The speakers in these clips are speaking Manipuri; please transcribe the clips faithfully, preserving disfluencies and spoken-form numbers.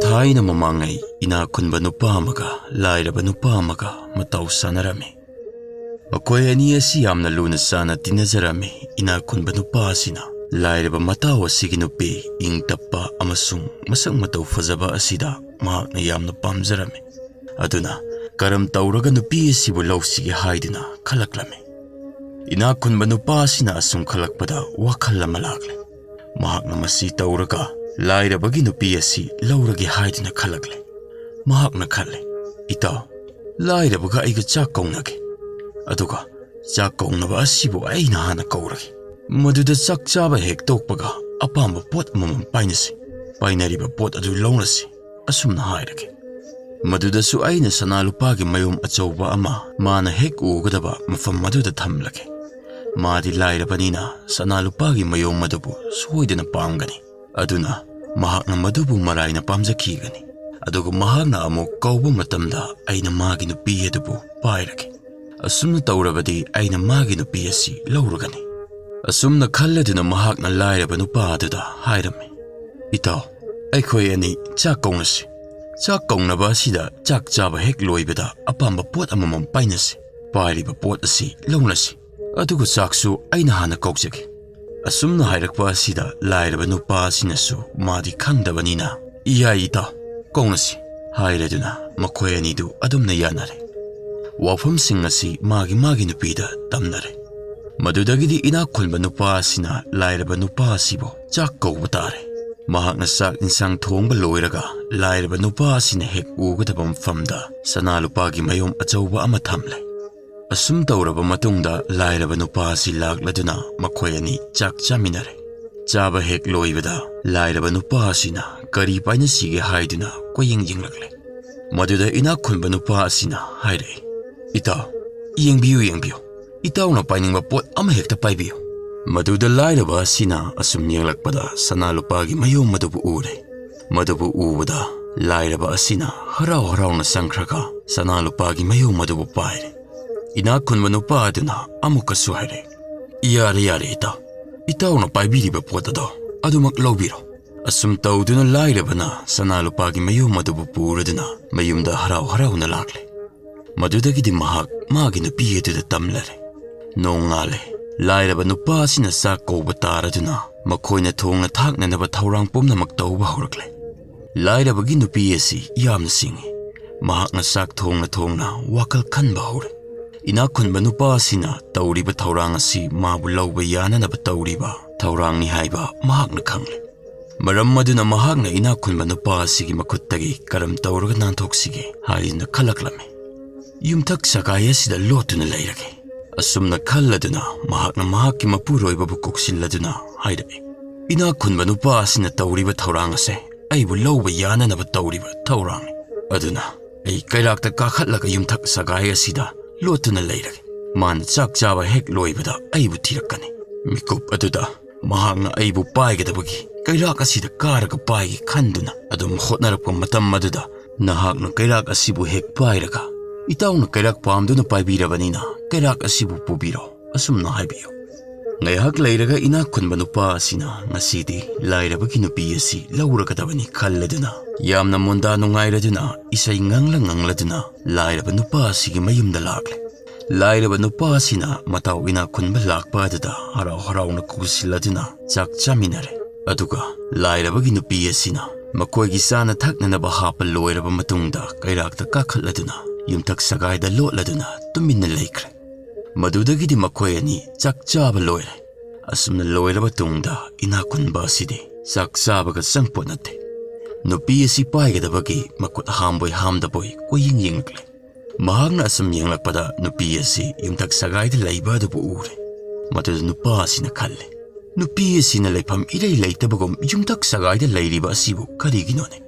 ꯊꯥꯏꯅ ꯃꯃꯥꯡꯉꯩ ꯏꯅꯥꯛ ꯈꯨꯟꯕ ꯅꯨꯄꯥ ꯑꯃꯒ ꯂꯥꯏꯔꯕ ꯅꯨꯄꯥ ꯑꯃꯒ ꯃꯇꯧ ꯁꯥꯟꯅꯔꯝꯃꯤ꯫ ꯃꯈꯣꯏ ꯑꯅꯤ ꯑꯁꯤ ꯌꯥꯝꯅ ꯂꯨꯅ ꯆꯥꯟꯅ ꯇꯤꯟꯅꯖꯔꯝꯃꯤ꯫ ꯏꯅꯥꯛ ꯈꯨꯟꯕ ꯅꯨꯄꯥ ꯑꯁꯤꯅ ꯂꯥꯏꯔꯕ ꯃꯇꯥꯎ ꯑꯁꯤꯒꯤ ꯅꯨꯄꯤ ꯏꯪ ꯇꯞꯄ ꯑꯃꯁꯨꯡ ꯃꯁꯛ ꯃꯇꯧ ꯐꯖꯕ ꯑꯁꯤꯗ ꯃꯍꯥꯛꯅ ꯌꯥꯝꯅ ꯄꯥꯝꯖꯔꯝꯃꯤ꯫ ꯑꯗꯨꯅ ꯀꯔꯝ ꯇꯧꯔꯒ ꯅꯨꯄꯤ ꯑꯁꯤꯕꯨ ꯂꯧꯁꯤꯒꯦ ꯍꯥꯏꯗꯨꯅ ꯈꯜꯂꯛꯂꯝꯃꯤ꯫ ꯏꯅꯥꯛ ꯈꯨꯟꯕ ꯅꯨꯄꯥ ꯑꯁꯤꯅ ꯑꯁꯨꯝ ꯈꯜꯂꯛꯄꯗ ꯋꯥꯈꯜ ꯑꯃ ꯂꯥꯛꯂꯦ꯫ ꯃꯍꯥꯛꯅ ꯃꯁꯤ ꯇꯧꯔꯒ ꯂꯥꯏꯔꯕꯒꯤ ꯅꯨꯄꯤ ꯑꯁꯤ ꯂꯧꯔꯒꯦ ꯍꯥꯏꯗꯨꯅ ꯈꯜꯂꯛꯂꯦ꯫ ꯃꯍꯥꯛꯅ ꯈꯜꯂꯦ, "ꯏꯇꯥꯎ, ꯂꯥꯏꯔꯕꯒ ꯑꯩꯒ ꯆꯥꯛ ꯀꯧꯅꯒꯦ꯫ ꯑꯗꯨꯒ ꯆꯥꯛ ꯀꯧꯅꯕ ꯑꯁꯤꯕꯨ ꯑꯩꯅ ꯍꯥꯟꯅ ꯀꯧꯔꯒꯦ꯫ ꯃꯗꯨꯗ ꯆꯥꯛ ꯆꯥꯕ ꯍꯦꯛ ꯇꯣꯛꯄꯒ ꯑꯄꯥꯝꯕ ꯄꯣꯠ ꯑꯃꯃꯝ ꯄꯥꯏꯅꯁꯤ꯫ ꯄꯥꯏꯅꯔꯤꯕ ꯄꯣꯠ ꯑꯗꯨ ꯂꯧꯅꯁꯤ꯫ ꯑꯁꯨꯝꯅ ꯍꯥꯏꯔꯒꯦ꯫ ꯃꯗꯨꯗꯁꯨ ꯑꯩꯅ ꯁꯅꯥ ꯂꯨꯄꯥꯒꯤ ꯃꯌꯣꯝ ꯑꯆꯧꯕ ꯑꯃ ꯃꯥꯅ ꯍꯦꯛ ꯎꯒꯗꯕ ꯃꯐꯝ ꯑꯗꯨꯗ ꯊꯝꯂꯒꯦ꯫ ꯃꯥꯗꯤ ꯂꯥꯏꯔꯕꯅꯤꯅ ꯁꯅꯥ ꯂꯨꯄꯥꯒꯤ ꯃꯌꯣꯝ ꯑꯗꯨꯕꯨ ꯁꯣꯏꯗꯅ ꯄꯥꯝꯒꯅꯤ꯫ ꯑꯗꯨꯅ ꯃꯍꯥꯛꯅ ꯃꯗꯨꯕꯨ ꯃꯔꯥꯏꯅ ꯄꯥꯝꯖꯈꯤꯒꯅꯤ꯫ ꯑꯗꯨꯒ ꯃꯍꯥꯛꯅ ꯑꯃꯨꯛ ꯀꯧꯕ ꯃꯇꯝꯗ ꯑꯩꯅ ꯃꯥꯒꯤ ꯅꯨꯄꯤ ꯑꯗꯨꯕꯨ ꯄꯥꯏꯔꯒꯦ꯫ ꯑꯁꯨꯝꯅ ꯇꯧꯔꯕꯗꯤ ꯑꯩꯅ ꯃꯥꯒꯤ ꯅꯨꯄꯤ ꯑꯁꯤ ꯂꯧꯔꯒꯅꯤ꯫" ꯑꯁꯨꯝꯅ ꯈꯜꯂꯗꯨꯅ ꯃꯍꯥꯛꯅ ꯂꯥꯏꯔꯕ ꯅꯨꯄꯥ ꯑꯗꯨꯗ ꯍꯥꯏꯔꯝꯃꯤ, "ꯏꯇꯥꯎ, ꯑꯩꯈꯣꯏ ꯑꯅꯤ ꯆꯥꯛ ꯀꯧꯅꯁꯤ꯫ ꯆꯥꯛ ꯀꯧꯅꯕ ꯑꯁꯤꯗ ꯆꯥꯛ ꯆꯥꯕ ꯍꯦꯛ ꯂꯣꯏꯕꯗ ꯑꯄꯥꯝꯕ ꯄꯣꯠ ꯑꯃꯃꯝ ꯄꯥꯏꯅꯁꯤ꯫ ꯄꯥꯏꯔꯤꯕ ꯄꯣꯠ ꯑꯁꯤ ꯂꯧꯅꯁꯤ꯫ ꯑꯗꯨꯒ ꯆꯥꯛꯁꯨ ꯑꯩꯅ ꯍꯥꯟꯅ ꯀꯧꯖꯒꯦ꯫" ꯑꯁꯨꯝꯅ ꯍꯥꯏꯔꯛꯄ ꯑꯁꯤꯗ ꯂꯥꯏꯔꯕ ꯅꯨꯄꯥ ꯑꯁꯤꯅꯁꯨ ꯃꯥꯗꯤ ꯈꯪꯗꯕꯅꯤꯅ, "ꯏꯌꯥꯏ ꯏꯇꯥꯎ, ꯀꯧꯅꯁꯤ" ꯍꯥꯏꯔꯗꯨꯅ ꯃꯈꯣꯏ ꯑꯅꯤꯗꯨ ꯑꯗꯨꯝꯅ ꯌꯥꯅꯔꯦ꯫ ꯋꯥꯐꯝꯁꯤꯡ ꯑꯁꯤ ꯃꯥꯒꯤ ꯃꯥꯒꯤ ꯅꯨꯄꯤꯗ ꯇꯝꯅꯔꯦ꯫ ꯃꯗꯨꯗꯒꯤꯗꯤ ꯏꯅꯥꯛ ꯈꯨꯟꯕ ꯅꯨꯄꯥ ꯑꯁꯤꯅ ꯂꯥꯏꯔꯕ ꯅꯨꯄꯥ ꯑꯁꯤꯕꯨ ꯆꯥꯛ ꯀꯧꯕ ꯇꯥꯔꯦ꯫ ꯃꯍꯥꯛꯅ ꯆꯥꯛ ꯏꯟꯁꯥꯡ ꯊꯣꯡꯕ ꯂꯣꯏꯔꯒ ꯂꯥꯏꯔꯕ ꯅꯨꯄꯥ ꯑꯁꯤꯅ ꯍꯦꯛ ꯎꯒꯗꯕ ꯃꯐꯝꯗ ꯁꯅꯥ ꯂꯨꯄꯥꯒꯤ ꯃꯌꯣꯝ ꯑꯆꯧꯕ ꯑꯃ ꯊꯝꯂꯦ꯫ ꯑꯁꯨꯝ ꯇꯧꯔꯕ ꯃꯇꯨꯡꯗ ꯂꯥꯏꯔꯕ ꯅꯨꯄꯥ ꯑꯁꯤ ꯂꯥꯛꯂꯗꯨꯅ ꯃꯈꯣꯏ ꯑꯅꯤ ꯆꯥꯛ ꯆꯥꯃꯤꯟꯅꯔꯦ꯫ ꯆꯥꯕ ꯍꯦꯛ ꯂꯣꯏꯕꯗ ꯂꯥꯏꯔꯕ ꯅꯨꯄꯥ ꯑꯁꯤꯅ ꯀꯔꯤ ꯄꯥꯏꯅꯁꯤꯒꯦ ꯍꯥꯏꯗꯨꯅ ꯀꯣꯏꯌꯦꯡ ꯌꯦꯡꯂꯛꯂꯦ꯫ ꯃꯗꯨꯗ ꯏꯅꯥꯛ ꯈꯨꯟꯕ ꯅꯨꯄꯥ ꯑꯁꯤꯅ ꯍꯥꯏꯔꯛꯏ, "ꯏꯇꯥꯎ, ꯌꯦꯡꯕꯤꯌꯨ, ꯌꯦꯡꯕꯤꯌꯨ꯫ ꯏꯇꯥꯎꯅ ꯄꯥꯏꯅꯤꯡꯕ ꯄꯣꯠ ꯑꯃ ꯍꯦꯛꯇ ꯄꯥꯏꯕꯤꯌꯨ꯫" ꯃꯗꯨꯗ ꯂꯥꯏꯔꯕ ꯑꯁꯤꯅ ꯑꯁꯨꯝ ꯌꯦꯡꯂꯛꯄꯗ ꯁꯅꯥ ꯂꯨꯄꯥꯒꯤ ꯃꯌꯣꯝ ꯑꯗꯨꯕꯨ ꯎꯔꯦ꯫ ꯃꯗꯨꯕꯨ ꯎꯕꯗ ꯂꯥꯏꯔꯕ ꯑꯁꯤꯅ ꯍꯔꯥꯎ ꯍꯔꯥꯎꯅ ꯆꯪꯈ꯭ꯔꯒ ꯁꯅꯥ ꯂꯨꯄꯥꯒꯤ ꯃꯌꯣꯝ ꯑꯗꯨꯕꯨ ꯄꯥꯏꯔꯦ꯫ ꯏꯅꯥꯛ ꯈꯨꯟꯕ ꯅꯨꯄꯥ ꯑꯗꯨꯅ ꯑꯃꯨꯛꯀꯁꯨ ꯍꯥꯏꯔꯛꯏ, "ꯌꯥꯔꯦ, ꯌꯥꯔꯦ, ꯏꯇꯥꯎ꯫ ꯏꯇꯥꯎꯅ ꯄꯥꯏꯕꯤꯔꯤꯕ ꯄꯣꯠ ꯑꯗꯣ ꯑꯗꯨꯃꯛ ꯂꯧꯕꯤꯔꯣ"꯫ ꯑꯁꯨꯝ ꯇꯧꯗꯨꯅ ꯂꯥꯏꯔꯕꯅ ꯁꯅꯥ ꯂꯨꯄꯥꯒꯤ ꯃꯌꯨꯝ ꯑꯗꯨꯕꯨ ꯄꯨꯔꯗꯨꯅ ꯃꯌꯨꯝꯗ ꯍꯔꯥꯎ ꯍꯔꯥꯎꯅ ꯂꯥꯛꯂꯦ꯫ ꯃꯗꯨꯗꯒꯤꯗꯤ ꯃꯍꯥꯛ ꯃꯥꯒꯤ ꯅꯨꯄꯤ ꯑꯗꯨꯗ ꯇꯝꯂꯔꯦ꯫ ꯅꯣꯡꯉꯥꯜꯂꯦ꯫ ꯂꯥꯏꯔꯕ ꯅꯨꯄꯥ ꯑꯁꯤꯅ ꯆꯥꯛ ꯀꯧꯕ ꯇꯥꯔꯗꯨꯅ ꯃꯈꯣꯏꯅ ꯊꯣꯡꯅ ꯊꯥꯛꯅꯅꯕ ꯊꯧꯔꯥꯡ ꯄꯨꯝꯅꯃꯛ ꯇꯧꯕ ꯍꯧꯔꯛꯂꯦ꯫ ꯂꯥꯏꯔꯕꯒꯤ ꯅꯨꯄꯤ ꯑꯁꯤ ꯌꯥꯝꯅ ꯁꯤꯡꯏ꯫ ꯃꯍꯥꯛꯅ ꯆꯥꯛ ꯊꯣꯡꯅ ꯊꯣꯡꯅ ꯋꯥꯈꯜ ꯈꯟꯕ ꯍꯧꯔꯦ꯫ ꯏꯅꯥꯛ ꯈꯨꯟꯕ ꯅꯨꯄꯥ ꯑꯁꯤꯅ ꯇꯧꯔꯤꯕ ꯊꯧꯔꯥꯡ ꯑꯁꯤ ꯃꯥꯕꯨ ꯂꯧꯕ ꯌꯥꯅꯅꯕ ꯇꯧꯔꯤꯕ ꯊꯧꯔꯥꯡꯅꯤ ꯍꯥꯏꯕ ꯃꯍꯥꯛꯅ ꯈꯪꯂꯦ꯫ ꯃꯔꯝ ꯑꯗꯨꯅ ꯃꯍꯥꯛꯅ ꯏꯅꯥꯛ ꯈꯨꯟꯕ ꯅꯨꯄꯥ ꯑꯁꯤꯒꯤ ꯃꯈꯨꯠꯇꯒꯤ ꯀꯔꯝ ꯇꯧꯔꯒ ꯅꯥꯟꯊꯣꯛꯁꯤꯒꯦ ꯍꯥꯏꯗꯨꯅ ꯈꯜꯂꯛꯂꯝꯃꯤ꯫ "ꯌꯨꯝꯊꯛ ꯁꯒꯥꯏ ꯑꯁꯤꯗ ꯂꯣꯠꯇꯨꯅ ꯂꯩꯔꯒꯦ"꯫ ꯑꯁꯨꯝꯅ ꯈꯜꯂꯗꯨꯅ ꯃꯍꯥꯛꯅ ꯃꯍꯥꯛꯀꯤ ꯃꯄꯨꯔꯣꯏꯕꯕꯨ ꯀꯧꯁꯤꯜꯂꯗꯨꯅ ꯍꯥꯏꯔꯛꯏ, "ꯏꯅꯥꯛ ꯈꯨꯟꯕ ꯅꯨꯄꯥ ꯑꯁꯤꯅ ꯇꯧꯔꯤꯕ ꯊꯧꯔꯥꯡ ꯑꯁꯦ ꯑꯩꯕꯨ ꯂꯧꯕ ꯌꯥꯅꯅꯕ ꯇꯧꯔꯤꯕ ꯊꯧꯔꯥꯡꯅꯤ꯫ ꯑꯗꯨꯅ ꯑꯩ ꯀꯩꯔꯥꯛꯇ ꯀꯥꯈꯠꯂꯒ ꯌꯨꯝꯊꯛ ꯁꯒꯥꯏ ꯑꯁꯤꯗ ꯂꯣꯠꯇꯨꯅ ꯂꯩꯔꯒꯦ꯫ ꯃꯥꯅ ꯆꯥꯛ ꯆꯥꯕ ꯍꯦꯛ ꯂꯣꯏꯕꯗ ꯑꯩꯕꯨ ꯊꯤꯔꯛꯀꯅꯤ꯫ ꯃꯤꯀꯨꯞ ꯑꯗꯨꯗ ꯃꯍꯥꯛꯅ ꯑꯩꯕꯨ ꯄꯥꯏꯒꯗꯕꯒꯤ ꯀꯩꯔꯥꯛ ꯑꯁꯤꯗ ꯀꯥꯔꯒ ꯄꯥꯏꯒꯦ ꯈꯟꯗꯨꯅ ꯑꯗꯨꯝ ꯍꯣꯠꯅꯔꯛꯄ ꯃꯇꯝ ꯑꯗꯨꯗ ꯅꯍꯥꯛꯅ ꯀꯩꯔꯥꯛ ꯑꯁꯤꯕꯨ ꯍꯦꯛ ꯄꯥꯏꯔꯒ, 'ꯏꯇꯥꯎꯅ ꯀꯩꯔꯥꯛ ꯄꯥꯝꯗꯨꯅ ꯄꯥꯏꯕꯤꯔꯕꯅꯤꯅ ꯀꯩꯔꯥꯛ ꯑꯁꯤꯕꯨ ꯄꯨꯕꯤꯔꯣ' ꯑꯁꯨꯝꯅ ꯍꯥꯏꯕꯤꯌꯨ"꯫ ꯉꯥꯏꯍꯥꯛ ꯂꯩꯔꯒ ꯏꯅꯥꯛ ꯈꯨꯟꯕ ꯅꯨꯄꯥ ꯑꯁꯤꯅ ꯉꯁꯤꯗꯤ ꯂꯥꯏꯔꯕꯒꯤ ꯅꯨꯄꯤ ꯑꯁꯤ ꯂꯧꯔꯒꯗꯕꯅꯤ ꯈꯜꯂꯗꯨꯅ ꯌꯥꯝꯅ ꯃꯣꯟꯗꯥ ꯅꯨꯡꯉꯥꯏꯔꯗꯨꯅ ꯏꯁꯩ ꯉꯪꯂ ꯉꯪꯂꯗꯨꯅ ꯂꯥꯏꯔꯕ ꯅꯨꯄꯥ ꯑꯁꯤꯒꯤ ꯃꯌꯨꯝꯗ ꯂꯥꯛꯂꯦ꯫ ꯂꯥꯏꯔꯕ ꯅꯨꯄꯥ ꯑꯁꯤꯅ ꯃꯇꯥꯎ ꯏꯅꯥꯛ ꯈꯨꯟꯕ ꯂꯥꯛꯄ ꯑꯗꯨꯗ ꯍꯔꯥꯎ ꯍꯔꯥꯎꯅ ꯀꯧꯁꯤꯜꯂꯗꯨꯅ ꯆꯥꯛ ꯆꯥꯃꯤꯟꯅꯔꯦ꯫ ꯑꯗꯨꯒ ꯂꯥꯏꯔꯕꯒꯤ ꯅꯨꯄꯤ ꯑꯁꯤꯅ ꯃꯈꯣꯏꯒꯤ ꯆꯥꯅ ꯊꯛꯅꯅꯕ ꯍꯥꯞꯄ ꯂꯣꯏꯔꯕ ꯃꯇꯨꯡꯗ ꯀꯩꯔꯥꯛꯇ ꯀꯥꯈꯠꯂꯗꯨꯅ ꯌꯨꯝꯊꯛ ꯁꯒꯥꯏꯗ ꯂꯣꯠꯂꯗꯨꯅ ꯇꯨꯃꯤꯟꯅ ꯂꯩꯈ꯭ꯔꯦ꯫ ꯃꯗꯨꯗꯒꯤꯗꯤ ꯃꯈꯣꯏ ꯑꯅꯤ ꯆꯥꯛ ꯆꯥꯕ ꯂꯣꯏꯔꯦ꯫ ꯑꯁꯨꯝꯅ ꯂꯣꯏꯔꯕ ꯇꯨꯡꯗ ꯏꯅꯥꯛ ꯈꯨꯟꯕ ꯑꯁꯤꯗꯤ ꯆꯥꯛ ꯆꯥꯕꯒ ꯆꯪꯄꯣꯠ ꯅꯠꯇꯦ꯫ ꯅꯨꯄꯤ ꯑꯁꯤ ꯄꯥꯏꯒꯗꯕꯒꯤ ꯃꯈꯨꯠ ꯍꯥꯝꯕꯣꯏ ꯍꯥꯝꯗꯕꯣꯏ ꯀꯣꯏꯌꯦꯡ ꯌꯦꯡꯂꯛꯂꯦ꯫ ꯃꯍꯥꯛꯅ ꯑꯁꯨꯝ ꯌꯦꯡꯂꯛꯄꯗ ꯅꯨꯄꯤ ꯑꯁꯤ ꯌꯨꯝꯊꯛ ꯁꯒꯥꯏꯗ ꯂꯩꯕ ꯑꯗꯨꯕꯨ ꯎꯔꯦ꯫ ꯃꯗꯨꯗ ꯅꯨꯄꯥ ꯑꯁꯤꯅ ꯈꯜꯂꯦ, "ꯅꯨꯄꯤ ꯑꯁꯤꯅ ꯂꯩꯐꯝ ꯏꯔꯩ ꯂꯩꯇꯕꯒꯨꯝ ꯌꯨꯝꯊꯛ ꯁꯒꯥꯏꯗ ꯂꯩꯔꯤꯕ ꯑꯁꯤꯕꯨ ꯀꯔꯤꯒꯤꯅꯣꯅꯦ?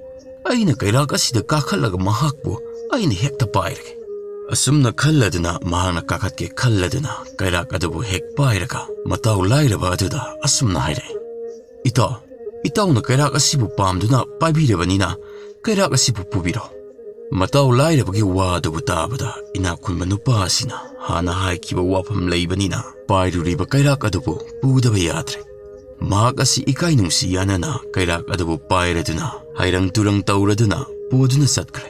ꯑꯩꯅ ꯀꯩꯔꯥꯛ ꯑꯁꯤꯗ ꯀꯥꯈꯠꯂꯒ ꯃꯍꯥꯛꯄꯨ ꯑꯩꯅ ꯍꯦꯛꯇ ꯄꯥꯏꯔꯒꯦ"꯫ ꯑꯁꯨꯝꯅ ꯈꯜꯂꯗꯨꯅ ꯃꯍꯥꯛꯅ ꯀꯥꯈꯠꯀꯦ ꯈꯜꯂꯗꯨꯅ ꯀꯩꯔꯥꯛ ꯑꯗꯨꯕꯨ ꯍꯦꯛ ꯄꯥꯏꯔꯒ ꯃꯇꯥꯎ ꯂꯥꯏꯔꯕ ꯑꯗꯨꯗ ꯑꯁꯨꯝꯅ ꯍꯥꯏꯔꯛꯏ, "ꯏꯇꯥꯎ, ꯏꯇꯥꯎꯅ ꯀꯩꯔꯥꯛ ꯑꯁꯤꯕꯨ ꯄꯥꯝꯗꯨꯅ ꯄꯥꯏꯕꯤꯔꯕꯅꯤꯅ ꯀꯩꯔꯥꯛ ꯑꯁꯤꯕꯨ ꯄꯨꯕꯤꯔꯣ"꯫ ꯃꯇꯥꯎ ꯂꯥꯏꯔꯕꯒꯤ ꯋꯥ ꯑꯗꯨꯕꯨ ꯇꯥꯕꯗ ꯏꯅꯥꯛ ꯈꯨꯟꯕ ꯅꯨꯄꯥ ꯑꯁꯤꯅ ꯍꯥꯟꯅ ꯍꯥꯏꯈꯤꯕ ꯋꯥꯐꯝ ꯂꯩꯕꯅꯤꯅ ꯄꯥꯏꯔꯨꯔꯤꯕ ꯀꯩꯔꯥꯛ ꯑꯗꯨꯕꯨ ꯄꯨꯗꯕ ꯌꯥꯗ꯭ꯔꯦ꯫ ꯃꯍꯥꯛ ꯑꯁꯤ ꯏꯀꯥꯏ ꯅꯨꯡꯁꯤ ꯌꯥꯅꯅ ꯀꯩꯔꯥꯛ ꯑꯗꯨꯕꯨ ꯄꯥꯏꯔꯗꯨꯅ ꯍꯩꯔꯪ ꯇꯨꯔꯪ ꯇꯧꯔꯗꯨꯅ ꯄꯨꯗꯨꯅ ꯆꯠꯈ꯭ꯔꯦ꯫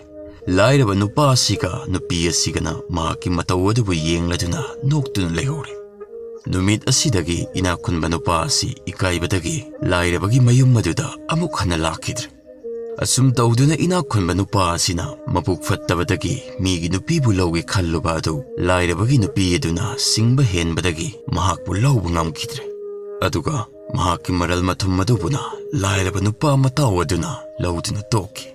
ꯂꯥꯏꯔꯕ ꯅꯨꯄꯥ ꯑꯁꯤꯒ ꯅꯨꯄꯤ ꯑꯁꯤꯒꯅ ꯃꯍꯥꯛꯀꯤ ꯃꯇꯧ ꯑꯗꯨꯕꯨ ꯌꯦꯡꯂꯗꯨꯅ ꯅꯣꯛꯇꯨꯅ ꯂꯩꯍꯧꯔꯦ꯫ ꯅꯨꯃꯤꯠ ꯑꯁꯤꯗꯒꯤ ꯏꯅꯥꯛ ꯈꯨꯟꯕ ꯅꯨꯄꯥ ꯑꯁꯤ ꯏꯀꯥꯏꯕꯗꯒꯤ ꯂꯥꯏꯔꯕꯒꯤ ꯃꯌꯨꯝ ꯑꯗꯨꯗ ꯑꯃꯨꯛ ꯍꯟꯅ ꯂꯥꯛꯈꯤꯗ꯭ꯔꯦ꯫ ꯑꯁꯨꯝ ꯇꯧꯗꯨꯅ ꯏꯅꯥꯛ ꯈꯨꯟꯕ ꯅꯨꯄꯥ ꯑꯁꯤꯅ ꯃꯕꯨꯛ ꯐꯠꯇꯕꯗꯒꯤ ꯃꯤꯒꯤ ꯅꯨꯄꯤꯕꯨ ꯂꯧꯒꯦ ꯈꯜꯂꯨꯕ ꯑꯗꯨ ꯂꯥꯏꯔꯕꯒꯤ ꯅꯨꯄꯤ ꯑꯗꯨꯅ ꯁꯤꯡꯕ ꯍꯦꯟꯕꯗꯒꯤ ꯃꯍꯥꯛꯄꯨ ꯂꯧꯕ ꯉꯝꯈꯤꯗ꯭ꯔꯦ꯫ ꯑꯗꯨꯒ ꯃꯍꯥꯛꯀꯤ ꯃꯔꯜ ꯃꯊꯨꯝ ꯑꯗꯨꯕꯨꯅ ꯂꯥꯏꯔꯕ ꯅꯨꯄꯥ ꯃꯇꯥꯎ ꯑꯗꯨꯅ ꯂꯧꯗꯨꯅ ꯇꯣꯛꯈꯤ꯫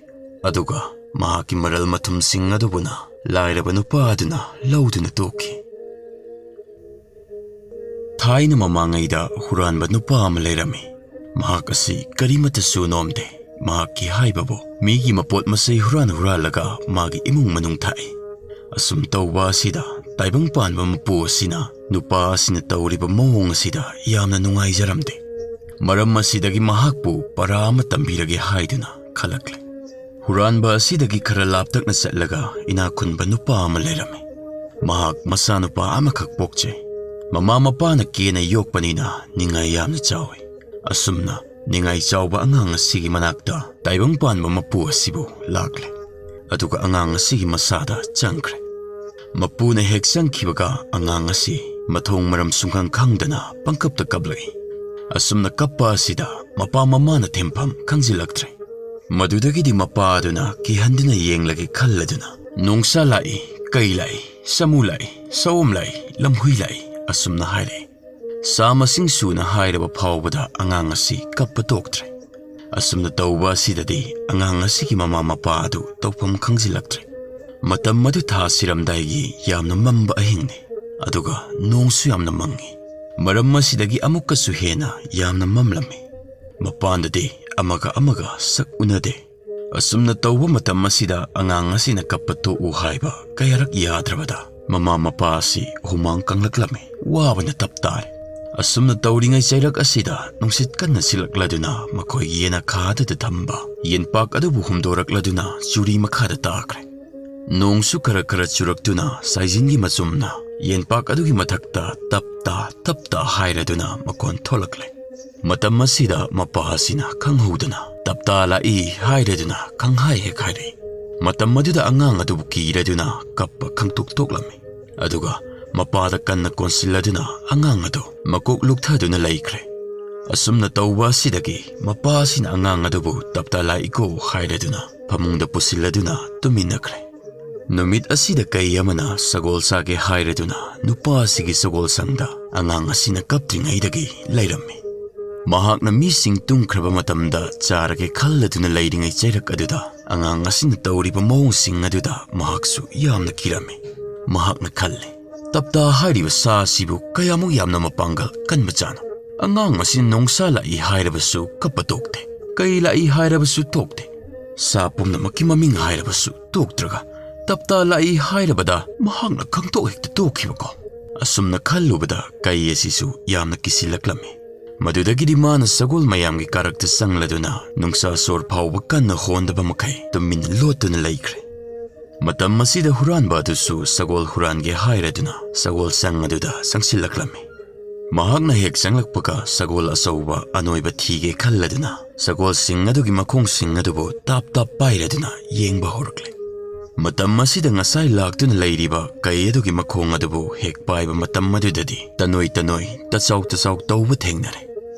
ꯑꯗꯨꯒ ꯃꯍꯥꯛꯀꯤ ꯃꯔꯜ ꯃꯊꯨꯝꯁꯤꯡ ꯑꯗꯨꯕꯨꯅ ꯂꯥꯏꯔꯕ ꯅꯨꯄꯥ ꯑꯗꯨꯅ ꯂꯧꯗꯨꯅ ꯇꯣꯛꯈꯤ꯫ ꯊꯥꯏꯅ ꯃꯃꯥꯡꯉꯩꯗ ꯍꯨꯔꯥꯟꯕ ꯅꯨꯄꯥ ꯑꯃ ꯂꯩꯔꯝꯃꯤ꯫ ꯃꯍꯥꯛ ꯑꯁꯤ ꯀꯔꯤꯃꯠꯇꯁꯨ ꯅꯣꯝꯗꯦ꯫ ꯃꯍꯥꯛꯀꯤ ꯍꯥꯏꯕꯕꯨ ꯃꯤꯒꯤ ꯃꯄꯣꯠ ꯃꯆꯩ ꯍꯨꯔꯥꯟ ꯍꯨꯔꯥꯜꯂꯒ ꯃꯥꯒꯤ ꯏꯃꯨꯡ ꯃꯅꯨꯡ ꯊꯥꯛꯏ꯫ ꯑꯁꯨꯝ ꯇꯧꯕ ꯑꯁꯤꯗ ꯇꯥꯏꯕꯪ ꯄꯥꯟꯕ ꯃꯄꯨ ꯑꯁꯤꯅ ꯅꯨꯄꯥ ꯑꯁꯤꯅ ꯇꯧꯔꯤꯕ ꯃꯑꯣꯡ ꯑꯁꯤꯗ ꯌꯥꯝꯅ ꯅꯨꯡꯉꯥꯏꯖꯔꯝꯗꯦ꯫ ꯃꯔꯝ ꯑꯁꯤꯗꯒꯤ ꯃꯍꯥꯛꯄꯨ ꯄꯔꯥ ꯑꯃ ꯇꯝꯕꯤꯔꯒꯦ ꯍꯥꯏꯗꯨꯅ ꯈꯜꯂꯛꯂꯦ꯫ ꯍꯨꯔꯥꯟꯕ ꯑꯁꯤꯗꯒꯤ ꯈꯔ ꯂꯥꯞꯇꯛꯅ ꯆꯠꯂꯒ ꯏꯅꯥꯛ ꯈꯨꯟꯕ ꯅꯨꯄꯥ ꯑꯃ ꯂꯩꯔꯝꯃꯤ꯫ ꯃꯍꯥꯛ ꯃꯆꯥꯅꯨꯄꯥ ꯑꯃꯈꯛ ꯄꯣꯛꯆꯩ꯫ ꯃꯃꯥ ꯃꯄꯥꯅ ꯀꯦꯅ ꯌꯣꯛꯄꯅꯤꯅ ꯅꯤꯡꯉꯥꯏ ꯌꯥꯝꯅ ꯆꯥꯎꯏ꯫ ꯑꯁꯨꯝꯅ ꯅꯤꯡꯉꯥꯏ ꯆꯥꯎꯕ ꯑꯉꯥꯡ ꯑꯁꯤꯒꯤ ꯃꯅꯥꯛꯇ ꯇꯥꯏꯕꯪ ꯄꯥꯟꯕ ꯃꯄꯨ ꯑꯁꯤꯕꯨ ꯂꯥꯛꯂꯦ꯫ ꯑꯗꯨꯒ ꯑꯉꯥꯡ ꯑꯁꯤꯒꯤ ꯃꯁꯥꯗ ꯆꯪꯈ꯭ꯔꯦ꯫ ꯃꯄꯨꯅ ꯍꯦꯛ ꯆꯪꯈꯤꯕꯒ ꯑꯉꯥꯡ ꯑꯁꯤ ꯃꯊꯣꯡ ꯃꯔꯝ ꯁꯨꯡꯈꯪ ꯈꯪꯗꯅ ꯄꯪꯀꯞꯇ ꯀꯞꯂꯛꯏ꯫ ꯑꯁꯨꯝꯅ ꯀꯞꯄ ꯑꯁꯤꯗ ꯃꯄꯥ ꯃꯃꯥꯅ ꯊꯦꯝꯐꯝ ꯈꯪꯖꯤꯜꯂꯛꯇ꯭ꯔꯦ꯫ ꯃꯗꯨꯗꯒꯤꯗꯤ ꯃꯄꯥ ꯑꯗꯨꯅ ꯀꯤꯍꯟꯗꯨꯅ ꯌꯦꯡꯂꯒꯦ ꯈꯜꯂꯗꯨꯅ ꯅꯣꯡꯁꯥ ꯂꯥꯛꯏ, ꯀꯩ ꯂꯥꯛꯏ, ꯁꯥꯃꯨ ꯂꯥꯛꯏ, ꯁꯑꯣꯝ ꯂꯥꯛꯏ, ꯂꯝꯍꯨꯏ ꯂꯥꯛꯏ ꯑꯁꯨꯝꯅ ꯍꯥꯏꯔꯛꯏ꯫ ꯆꯥ ꯃꯁꯤꯡ ꯁꯨꯅ ꯍꯥꯏꯔꯕ ꯐꯥꯎꯕꯗ ꯑꯉꯥꯡ ꯑꯁꯤ ꯀꯞꯄ ꯇꯣꯛꯇ꯭ꯔꯦ꯫ ꯑꯁꯨꯝꯅ ꯇꯧꯕ ꯑꯁꯤꯗꯗꯤ ꯑꯉꯥꯡ ꯑꯁꯤꯒꯤ ꯃꯃꯥ ꯃꯄꯥ ꯑꯗꯨ ꯇꯧꯐꯝ ꯈꯪꯖꯤꯜꯂꯛꯇ꯭ꯔꯦ꯫ ꯃꯇꯝ ꯑꯗꯨ ꯊꯥ ꯁꯤꯔꯝꯗꯥꯏꯒꯤ ꯌꯥꯝꯅ ꯃꯝꯕ ꯑꯍꯤꯡꯅꯤ꯫ ꯑꯗꯨꯒ ꯅꯣꯡꯁꯨ ꯌꯥꯝꯅ ꯃꯪꯉꯤ꯫ ꯃꯔꯝ ꯑꯁꯤꯗꯒꯤ ꯑꯃꯨꯛꯀꯁꯨ ꯍꯦꯟꯅ ꯌꯥꯝꯅ ꯃꯝꯂꯝꯃꯤ꯫ ꯃꯄꯥꯟꯗꯗꯤ ꯑꯃꯒ ꯑꯃꯒ ꯁꯛ ꯎꯅꯗꯦ꯫ ꯑꯁꯨꯝꯅ ꯇꯧꯕ ꯃꯇꯝ ꯑꯁꯤꯗ ꯑꯉꯥꯡ ꯑꯁꯤꯅ ꯀꯞꯄ ꯇꯣꯛꯎ ꯍꯥꯏꯕ ꯀꯌꯥꯔꯛ ꯌꯥꯗ꯭ꯔꯕꯗ ꯃꯃꯥ ꯃꯄꯥ ꯑꯁꯤ ꯍꯨꯃꯥꯡ ꯀꯪꯂꯛꯂꯝꯃꯤ꯫ ꯋꯥꯕꯅ ꯇꯞ ꯇꯥꯔꯦ꯫ ꯑꯁꯨꯝꯅ ꯇꯧꯔꯤꯉꯩ ꯆꯩꯔꯛ ꯑꯁꯤꯗ ꯅꯨꯡꯁꯤꯠ ꯀꯟꯅ ꯁꯤꯜꯂꯛꯂꯗꯨꯅ ꯃꯈꯣꯏꯒꯤ ꯌꯦꯅꯈꯥꯗꯨꯗ ꯊꯝꯕ ꯌꯦꯟꯄꯥꯛ ꯑꯗꯨꯕꯨ ꯍꯨꯝꯗꯣꯔꯛꯂꯗꯨꯅ ꯆꯨꯔꯤ ꯃꯈꯥꯗ ꯇꯥꯈ꯭ꯔꯦ꯫ ꯅꯣꯡꯁꯨ ꯈꯔ ꯈꯔ ꯆꯨꯔꯛꯇꯨꯅ ꯁꯥꯏꯖꯤꯟꯒꯤ ꯃꯆꯨꯝꯅ ꯌꯦꯟꯄꯥꯛ ꯑꯗꯨꯒꯤ ꯃꯊꯛꯇ ꯇꯞ ꯇꯥ ꯇꯞ ꯇꯥ ꯍꯥꯏꯔꯗꯨꯅ ꯃꯈꯣꯟ ꯊꯣꯛꯂꯛꯂꯦ꯫ ꯃꯇꯝ ꯑꯁꯤꯗ ꯃꯄꯥ ꯑꯁꯤꯅ ꯈꯪꯍꯧꯗꯅ "ꯇꯞꯇꯥ ꯂꯥꯛꯏ" ꯍꯥꯏꯔꯗꯨꯅ ꯈꯪꯍꯥꯏ ꯍꯦꯛ ꯍꯥꯏꯔꯛꯏ꯫ ꯃꯇꯝ ꯑꯗꯨꯗ ꯑꯉꯥꯡ ꯑꯗꯨꯕꯨ ꯀꯤꯔꯗꯨꯅ ꯀꯞꯄ ꯈꯪꯇꯣꯛ ꯇꯣꯛꯂꯝꯃꯤ꯫ ꯑꯗꯨꯒ ꯃꯄꯥꯗ ꯀꯟꯅ ꯀꯣꯟꯁꯤꯜꯂꯗꯨꯅ ꯑꯉꯥꯡ ꯑꯗꯨ ꯃꯀꯣꯛ ꯂꯨꯛꯊꯗꯨꯅ ꯂꯩꯈ꯭ꯔꯦ꯫ ꯑꯁꯨꯝꯅ ꯇꯧꯕ ꯑꯁꯤꯗꯒꯤ ꯃꯄꯥ ꯑꯁꯤꯅ ꯑꯉꯥꯡ ꯑꯗꯨꯕꯨ "ꯇꯞꯇꯥ ꯂꯥꯛꯏꯀꯣ" ꯍꯥꯏꯔꯗꯨꯅ ꯐꯃꯨꯡꯗ ꯄꯨꯁꯤꯜꯂꯗꯨꯅ ꯇꯨꯝꯃꯤꯟꯅꯈ꯭ꯔꯦ꯫ ꯅꯨꯃꯤꯠ ꯑꯁꯤꯗ ꯀꯩ ꯑꯃꯅ ꯁꯒꯣꯜ ꯆꯥꯒꯦ ꯍꯥꯏꯔꯗꯨꯅ ꯅꯨꯄꯥ ꯑꯁꯤꯒꯤ ꯁꯒꯣꯜꯁꯪꯗ ꯑꯉꯥꯡ ꯑꯁꯤꯅ ꯀꯞꯇ꯭ꯔꯤꯉꯩꯗꯒꯤ ꯂꯩꯔꯝꯃꯤ꯫ ꯃꯍꯥꯛꯅ ꯃꯤꯁꯤꯡ ꯇꯨꯝꯈ꯭ꯔꯕ ꯃꯇꯝꯗ ꯆꯥꯔꯒꯦ ꯈꯜꯂꯗꯨꯅ ꯂꯩꯔꯤꯉꯩ ꯆꯩꯔꯛ ꯑꯗꯨꯗ ꯑꯉꯥꯡ ꯑꯁꯤꯅ ꯇꯧꯔꯤꯕ ꯃꯑꯣꯡꯁꯤꯡ ꯑꯗꯨꯗ ꯃꯍꯥꯛꯁꯨ ꯌꯥꯝꯅ ꯀꯤꯔꯝꯃꯤ꯫ ꯃꯍꯥꯛꯅ ꯈꯜꯂꯤ, "ꯇꯞꯇꯥ ꯍꯥꯏꯔꯤꯕ ꯁꯥ ꯑꯁꯤꯕꯨ ꯀꯌꯥꯃꯨꯛ ꯌꯥꯝꯅ ꯃꯄꯥꯡꯒꯜ ꯀꯟꯕꯖꯥꯠꯅꯣ? ꯑꯉꯥꯡ ꯑꯁꯤꯅ ꯅꯣꯡꯁꯥ ꯂꯥꯛꯏ ꯍꯥꯏꯔꯕꯁꯨ ꯀꯞꯄ ꯇꯣꯛꯇꯦ, ꯀꯩ ꯂꯥꯛꯏ ꯍꯥꯏꯔꯕꯁꯨ ꯇꯣꯛꯇꯦ, ꯁꯥ ꯄꯨꯝꯅꯃꯛꯀꯤ ꯃꯃꯤꯡ ꯍꯥꯏꯔꯕꯁꯨ ꯇꯣꯛꯇ꯭ꯔꯒ ꯇꯞꯇꯥ ꯂꯥꯛꯏ ꯍꯥꯏꯔꯕꯗ ꯃꯍꯥꯛꯅ ꯈꯪꯇꯣꯛ ꯍꯦꯛꯇ ꯇꯣꯛꯈꯤꯕꯀꯣ?" ꯑꯁꯨꯝꯅ ꯈꯜꯂꯨꯕꯗ ꯀꯩ ꯑꯁꯤꯁꯨ ꯌꯥꯝꯅ ꯀꯤꯁꯤꯜꯂꯛꯂꯝꯃꯤ꯫ ꯃꯗꯨꯗꯒꯤꯗꯤ ꯃꯥꯅ ꯁꯒꯣꯜ ꯃꯌꯥꯝꯒꯤ ꯀꯥꯔꯛꯇ ꯆꯪꯂꯗꯨꯅ ꯅꯨꯡꯁꯥ ꯁꯣꯔ ꯐꯥꯎꯕ ꯀꯟꯅ ꯍꯣꯟꯗꯕ ꯃꯈꯩ ꯇꯨꯃꯤꯟꯅ ꯂꯣꯠꯇꯨꯅ ꯂꯩꯈ꯭ꯔꯦ꯫ ꯃꯇꯝ ꯑꯁꯤꯗ ꯍꯨꯔꯥꯟꯕ ꯑꯗꯨꯁꯨ ꯁꯒꯣꯜ ꯍꯨꯔꯥꯟꯒꯦ ꯍꯥꯏꯔꯗꯨꯅ ꯁꯒꯣꯜ ꯁꯪ ꯑꯗꯨꯗ ꯆꯪꯁꯤꯜꯂꯛꯂꯝꯃꯤ꯫ ꯃꯍꯥꯛꯅ ꯍꯦꯛ ꯆꯪꯂꯛꯄꯒ ꯁꯒꯣꯜ ꯑꯆꯧꯕ ꯑꯅꯣꯏꯕ ꯊꯤꯒꯦ ꯈꯜꯂꯗꯨꯅ ꯁꯒꯣꯜꯁꯤꯡ ꯑꯗꯨꯒꯤ ꯃꯈꯣꯡꯁꯤꯡ ꯑꯗꯨꯕꯨ ꯇꯥꯞ ꯇꯥꯞ ꯄꯥꯏꯔꯗꯨꯅ ꯌꯦꯡꯕ ꯍꯧꯔꯛꯂꯦ꯫ ꯃꯇꯝ ꯑꯁꯤꯗ ꯉꯁꯥꯏ ꯂꯥꯛꯇꯨꯅ ꯂꯩꯔꯤꯕ ꯀꯩ ꯑꯗꯨꯒꯤ ꯃꯈꯣꯡ ꯑꯗꯨꯕꯨ ꯍꯦꯛ ꯄꯥꯏꯕ ꯃꯇꯝ ꯑꯗꯨꯗꯗꯤ ꯇꯅꯣꯏ ꯇꯅꯣꯏ, ꯇꯆꯥꯎ ꯇꯆꯥꯎ ꯇꯧꯕ ꯊꯦꯡꯅꯔꯦ꯫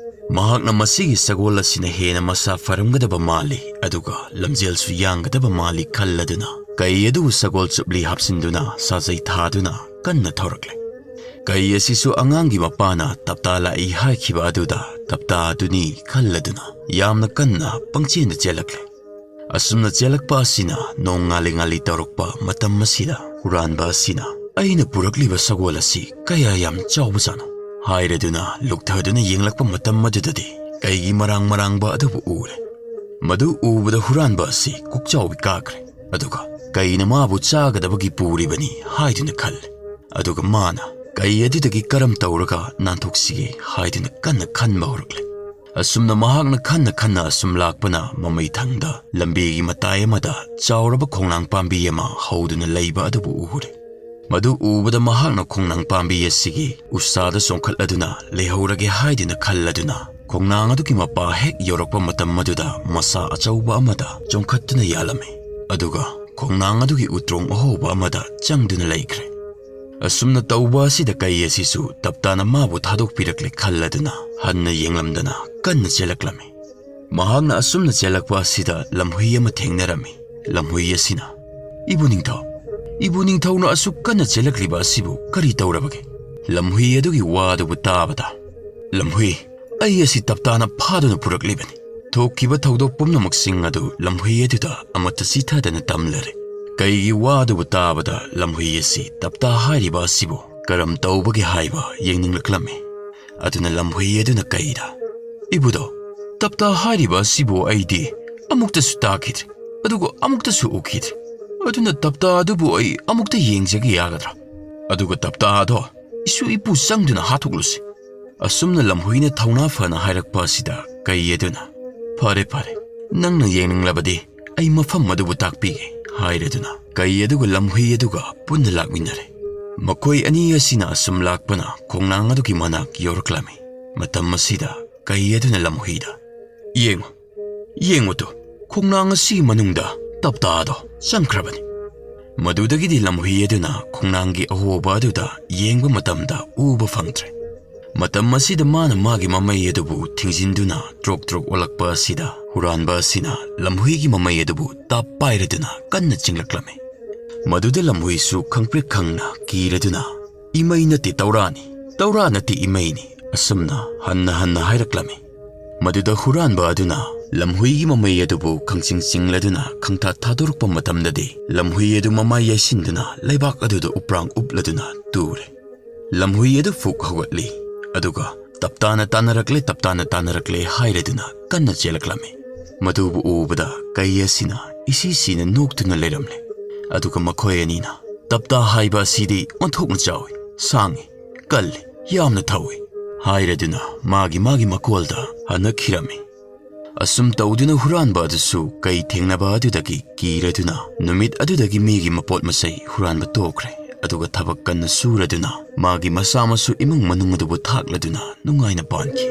ꯃꯍꯥꯛꯅ ꯃꯁꯤꯒꯤ ꯁꯒꯣꯜ ꯑꯁꯤꯅ ꯍꯦꯟꯅ ꯃꯁꯥ ꯐꯔꯝꯒꯗꯕ ꯃꯥꯜꯂꯤ, ꯑꯗꯨꯒ ꯂꯝꯖꯦꯜꯁꯨ ꯌꯥꯡꯒꯗꯕ ꯃꯥꯜꯂꯤ ꯈꯜꯂꯗꯨꯅ ꯀꯩ ꯑꯗꯨꯕꯨ ꯁꯒꯣꯜ ꯆꯨꯞꯂꯤ ꯍꯥꯞꯆꯤꯟꯗꯨꯅ ꯁꯥꯖꯩ ꯊꯥꯗꯨꯅ ꯀꯟꯅ ꯊꯧꯔꯛꯂꯦ꯫ ꯀꯩ ꯑꯁꯤꯁꯨ ꯑꯉꯥꯡꯒꯤ ꯃꯄꯥꯅ "ꯇꯞꯇꯥ ꯂꯥꯛꯏ" ꯍꯥꯏꯈꯤꯕ ꯑꯗꯨꯗ ꯇꯞꯇꯥ ꯑꯗꯨꯅꯤ ꯈꯜꯂꯗꯨꯅ ꯌꯥꯝꯅ ꯀꯟꯅ ꯄꯪꯆꯦꯟꯗ ꯆꯦꯜꯂꯛꯂꯦ꯫ ꯑꯁꯨꯝꯅ ꯆꯦꯜꯂꯛꯄ ꯑꯁꯤꯅ ꯅꯣꯡ ꯉꯥꯜꯂꯤ ꯉꯥꯜꯂꯤ ꯇꯧꯔꯛꯄ ꯃꯇꯝ ꯑꯁꯤꯗ ꯍꯨꯔꯥꯟꯕ ꯑꯁꯤꯅ "ꯑꯩꯅ ꯄꯨꯔꯛꯂꯤꯕ ꯁꯒꯣꯜ ꯑꯁꯤ ꯀꯌꯥ ꯌꯥꯝ ꯆꯥꯎꯕꯖꯥꯠꯅꯣ?" ꯍꯥꯏꯔꯗꯨꯅ ꯂꯨꯛꯊꯗꯨꯅ ꯌꯦꯡꯂꯛꯄ ꯃꯇꯝ ꯑꯗꯨꯗꯗꯤ ꯀꯩꯒꯤ ꯃꯔꯥꯡ ꯃꯔꯥꯡꯕ ꯑꯗꯨꯕꯨ ꯎꯔꯦ꯫ ꯃꯗꯨ ꯎꯕꯗ ꯍꯨꯔꯥꯟꯕ ꯑꯁꯤ ꯀꯣꯛꯆꯥꯎꯕꯤ ꯀꯥꯈ꯭ꯔꯦ꯫ ꯑꯗꯨꯒ ꯀꯩꯅ ꯃꯥꯕꯨ ꯆꯥꯒꯗꯕꯒꯤ ꯄꯨꯔꯤꯕꯅꯤ ꯍꯥꯏꯗꯨꯅ ꯈꯜꯂꯦ꯫ ꯑꯗꯨꯒ ꯃꯥꯅ ꯑꯩ ꯑꯗꯨꯗꯒꯤ ꯀꯔꯝ ꯇꯧꯔꯒ ꯅꯥꯟꯊꯣꯛꯁꯤꯒꯦ ꯍꯥꯏꯗꯨꯅ ꯀꯟꯅ ꯈꯟꯕ ꯍꯧꯔꯛꯂꯦ꯫ ꯑꯁꯨꯝꯅ ꯃꯍꯥꯛꯅ ꯈꯟꯅ ꯈꯟꯅ ꯑꯁꯨꯝ ꯂꯥꯛꯄꯅ ꯃꯃꯩ ꯊꯪꯗ ꯂꯝꯕꯤꯒꯤ ꯃꯇꯥꯏ ꯑꯃꯗ ꯆꯥꯎꯔꯕ ꯈꯣꯡꯅꯥꯡ ꯄꯥꯝꯕꯤ ꯑꯃ ꯍꯧꯗꯨꯅ ꯂꯩꯕ ꯑꯗꯨꯕꯨ ꯎꯔꯦ꯫ ꯃꯗꯨ ꯎꯕꯗ ꯃꯍꯥꯛꯅ ꯈꯣꯡꯅꯥꯡ ꯄꯥꯝꯕꯤ ꯑꯁꯤꯒꯤ ꯎꯁꯥꯗ ꯆꯣꯡꯈꯠꯂꯗꯨꯅ ꯂꯩꯍꯧꯔꯒꯦ ꯍꯥꯏꯗꯨꯅ ꯈꯜꯂꯗꯨꯅ, ꯈꯣꯡꯅꯥꯡ ꯑꯗꯨꯒꯤ ꯃꯄꯥ ꯍꯦꯛ ꯌꯧꯔꯛꯄ ꯃꯇꯝ ꯑꯗꯨꯗ ꯃꯁꯥ ꯑꯆꯧꯕ ꯑꯃꯗ ꯆꯣꯡꯈꯠꯇꯨꯅ ꯌꯥꯜꯂꯝꯃꯤ꯫ ꯑꯗꯨꯒ ꯈꯣꯡꯅꯥꯡ ꯑꯗꯨꯒꯤ ꯎꯇ꯭ꯔꯣꯡ ꯑꯍꯧꯕ ꯑꯃꯗ ꯆꯪꯗꯨꯅ ꯂꯩꯈ꯭ꯔꯦ꯫ ꯑꯁꯨꯝꯅ ꯇꯧꯕ ꯑꯁꯤꯗ ꯀꯩ ꯑꯁꯤꯁꯨ ꯇꯞꯇꯥꯅ ꯃꯥꯕꯨ ꯊꯥꯗꯣꯛꯄꯤꯔꯛꯂꯦ ꯈꯜꯂꯗꯨꯅ ꯍꯟꯅ ꯌꯦꯡꯂꯝꯗꯅ ꯀꯟꯅ ꯆꯦꯜꯂꯛꯂꯝꯃꯤ꯫ ꯃꯍꯥꯛꯅ ꯑꯁꯨꯝꯅ ꯆꯦꯜꯂꯛꯄ ꯑꯁꯤꯗ ꯂꯝꯍꯨꯏ ꯑꯃ ꯊꯦꯡꯅꯔꯝꯃꯤ꯫ ꯂꯝꯍꯨꯏ ꯑꯁꯤꯅ, "ꯏꯕꯨ ꯅꯤꯡꯊꯧ, ꯏꯕꯨ ꯅꯤꯡꯊꯧꯅ ꯑꯁꯨꯛ ꯀꯟꯅ ꯆꯦꯜꯂꯛꯂꯤꯕ ꯑꯁꯤꯕꯨ ꯀꯔꯤ ꯇꯧꯔꯕꯒꯦ?" ꯂꯝꯍꯨꯏ ꯑꯗꯨꯒꯤ ꯋꯥ ꯑꯗꯨꯕꯨ ꯇꯥꯕꯗ, "ꯂꯝꯍꯨꯏ, ꯑꯩ ꯑꯁꯤ ꯇꯞꯇꯥꯅ ꯐꯥꯗꯨꯅ ꯄꯨꯔꯛꯂꯤꯕꯅꯤ꯫ ꯊꯣꯛꯈꯤꯕ ꯊꯧꯗꯣꯛ ꯄꯨꯝꯅꯃꯛꯁꯤꯡ ꯑꯗꯨ ꯂꯝꯍꯨꯏ ꯑꯗꯨꯗ ꯑꯃꯠꯇ ꯆꯤꯊꯗꯅ ꯇꯝꯂꯔꯦ꯫ ꯀꯩꯒꯤ ꯋꯥ ꯑꯗꯨꯕꯨ ꯇꯥꯕꯗ ꯂꯝꯍꯨꯏ ꯑꯁꯤ ꯇꯞꯇꯥ ꯍꯥꯏꯔꯤꯕ ꯑꯁꯤꯕꯨ ꯀꯔꯝ ꯇꯧꯕꯒꯦ ꯍꯥꯏꯕ ꯌꯦꯡꯅꯤꯡꯂꯛꯂꯝꯃꯤ꯫ ꯑꯗꯨꯅ ꯂꯝꯍꯨꯏ ꯑꯗꯨꯅ ꯀꯩꯗ, "ꯏꯕꯨꯗꯧ, ꯇꯞꯇꯥ ꯍꯥꯏꯔꯤꯕ ꯑꯁꯤꯕꯨ ꯑꯩꯗꯤ ꯑꯃꯨꯛꯇꯁꯨ ꯇꯥꯈꯤꯗ꯭ꯔꯦ, ꯑꯗꯨꯒ ꯑꯃꯨꯛꯇꯁꯨ ꯎꯈꯤꯗ꯭ꯔꯦ꯫ ꯑꯗꯨꯅ ꯇꯞꯇꯥ ꯑꯗꯨꯕꯨ ꯑꯩ ꯑꯃꯨꯛꯇ ꯌꯦꯡꯖꯒꯦ ꯌꯥꯒꯗ꯭ꯔꯥ? ꯑꯗꯨꯒ ꯇꯞꯇꯥ ꯑꯗꯣ ꯏꯁꯨ ꯏꯄꯨ ꯆꯪꯗꯨꯅ ꯍꯥꯠꯇꯣꯛꯂꯨꯁꯤ꯫" ꯑꯁꯨꯝꯅ ꯂꯝꯍꯨꯏꯅ ꯊꯧꯅꯥ ꯐꯅ ꯍꯥꯏꯔꯛꯄ ꯑꯁꯤꯗ ꯀꯩ ꯑꯗꯨꯅ, "ꯐꯔꯦ, ꯐꯔꯦ, ꯅꯪꯅ ꯌꯦꯡꯅꯤꯡꯂꯕꯗꯤ ꯑꯩ ꯃꯐꯝ ꯑꯗꯨꯕꯨ ꯇꯥꯛꯄꯤꯒꯦ" ꯍꯥꯏꯔꯗꯨꯅ ꯀꯩ ꯑꯗꯨꯒ ꯂꯝꯍꯨꯏ ꯑꯗꯨꯒ ꯄꯨꯟꯅ ꯂꯥꯛꯃꯤꯟꯅꯔꯦ꯫ ꯃꯈꯣꯏ ꯑꯅꯤ ꯑꯁꯤꯅ ꯑꯁꯨꯝ ꯂꯥꯛꯄꯅ ꯈꯣꯡꯅꯥꯡ ꯑꯗꯨꯒꯤ ꯃꯅꯥꯛ ꯌꯧꯔꯛꯂꯝꯃꯤ꯫ ꯃꯇꯝ ꯑꯁꯤꯗ ꯀꯩ ꯑꯗꯨꯅ ꯂꯝꯍꯨꯏꯗ, "ꯌꯦꯡꯉꯨ, ꯌꯦꯡꯉꯨ ꯇꯨ, ꯈꯣꯡꯅꯥꯡ ꯑꯁꯤꯒꯤ ꯃꯅꯨꯡꯗ ꯇꯞꯇꯥꯗꯣ ꯆꯪꯈ꯭ꯔꯕꯅꯤ꯫" ꯃꯗꯨꯗꯒꯤꯗꯤ ꯂꯝꯍꯨꯏ ꯑꯗꯨꯅ ꯈꯣꯡꯅꯥꯡꯒꯤ ꯑꯍꯣꯕ ꯑꯗꯨꯗ ꯌꯦꯡꯕ ꯃꯇꯝꯗ ꯎꯕ ꯐꯪꯗ꯭ꯔꯦ꯫ ꯃꯇꯝ ꯑꯁꯤꯗ ꯃꯥꯅ ꯃꯥꯒꯤ ꯃꯃꯩ ꯑꯗꯨꯕꯨ ꯊꯤꯡꯖꯤꯟꯗꯨꯅ ꯇ꯭ꯔꯣꯛ ꯇ꯭ꯔꯣꯛ ꯑꯣꯜꯂꯛꯄ ꯑꯁꯤꯗ ꯍꯨꯔꯥꯟꯕ ꯑꯁꯤꯅ ꯂꯝꯍꯨꯏꯒꯤ ꯃꯃꯩ ꯑꯗꯨꯕꯨ ꯇꯥꯞ ꯄꯥꯏꯔꯗꯨꯅ ꯀꯟꯅ ꯆꯤꯡꯂꯛꯂꯝꯃꯤ꯫ ꯃꯗꯨꯗ ꯂꯝꯍꯨꯏꯁꯨ ꯈꯪꯄ꯭ꯔꯦꯛ ꯈꯪꯅ ꯀꯤꯔꯗꯨꯅ, "ꯏꯃꯩ ꯅꯠꯇꯦ ꯇꯧꯔꯥꯅꯤ, ꯇꯧꯔꯥ ꯅꯠꯇꯦ ꯏꯃꯩꯅꯤ," ꯑꯁꯨꯝꯅ ꯍꯟꯅ ꯍꯟꯅ ꯍꯥꯏꯔꯛꯂꯝꯃꯤ꯫ ꯃꯗꯨꯗ ꯍꯨꯔꯥꯟꯕ ꯑꯗꯨꯅ ꯂꯝꯍꯨꯏꯒꯤ ꯃꯃꯩ ꯑꯗꯨꯕꯨ ꯈꯪꯆꯤꯡ ꯆꯤꯡꯂꯗꯨꯅ ꯈꯪꯊꯥ ꯊꯥꯗꯣꯔꯛꯄ ꯃꯇꯝꯗꯗꯤ ꯂꯝꯍꯨꯏ ꯑꯗꯨ ꯃꯃꯥꯏ ꯌꯥꯏꯁꯤꯟꯗꯨꯅ ꯂꯩꯕꯥꯛ ꯑꯗꯨꯗ ꯎꯄ꯭ꯔꯥꯡ ꯎꯞꯂꯗꯨꯅ ꯇꯨꯔꯦ꯫ ꯂꯝꯍꯨꯏ ꯑꯗꯨ ꯐꯨꯛ ꯍꯧꯒꯠꯂꯤ, ꯑꯗꯨꯒ "ꯇꯞꯇꯥꯅ ꯇꯥꯟꯅꯔꯛꯂꯦ, ꯇꯞꯇꯥꯅ ꯇꯥꯟꯅꯔꯛꯂꯦ" ꯍꯥꯏꯔꯗꯨꯅ ꯀꯟꯅ ꯆꯦꯜꯂꯛꯂꯝꯃꯤ꯫ ꯃꯗꯨꯕꯨ ꯎꯕꯗ ꯀꯩ ꯑꯁꯤꯅ ꯏꯁꯤ ꯁꯤꯅ ꯅꯣꯛꯇꯨꯅ ꯂꯩꯔꯝꯂꯦ꯫ ꯑꯗꯨꯒ ꯃꯈꯣꯏ ꯑꯅꯤꯅ, "ꯇꯞꯇꯥ ꯍꯥꯏꯕ ꯑꯁꯤꯗꯤ ꯑꯣꯟꯊꯣꯛꯅ ꯆꯥꯎꯏ, ꯁꯥꯡꯉꯤ, ꯀꯜꯂꯤ, ꯌꯥꯝꯅ ꯊꯧꯏ" ꯍꯥꯏꯔꯗꯨꯅ ꯃꯥꯒꯤ ꯃꯥꯒꯤ ꯃꯀꯣꯜꯗ ꯍꯟꯅꯈꯤꯔꯝꯃꯤ꯫ ꯑꯁꯨꯝ ꯇꯧꯗꯨꯅ ꯍꯨꯔꯥꯟꯕ ꯑꯗꯨꯁꯨ ꯀꯩ ꯊꯦꯡꯅꯕ ꯑꯗꯨꯗꯒꯤ ꯀꯤꯔꯗꯨꯅ ꯅꯨꯃꯤꯠ ꯑꯗꯨꯗꯒꯤ ꯃꯤꯒꯤ ꯃꯄꯣꯠ ꯃꯆꯩ ꯍꯨꯔꯥꯟꯕ ꯇꯣꯛꯈ꯭ꯔꯦ꯫ ꯑꯗꯨꯒ ꯊꯕꯛ ꯀꯟꯅ ꯁꯨꯔꯗꯨꯅ ꯃꯥꯒꯤ ꯃꯆꯥ ꯃꯁꯨ ꯏꯃꯨꯡ ꯃꯅꯨꯡ ꯑꯗꯨꯕꯨ ꯊꯥꯛꯂꯗꯨꯅ ꯅꯨꯡꯉꯥꯏꯅ ꯄꯥꯟꯈꯤ꯫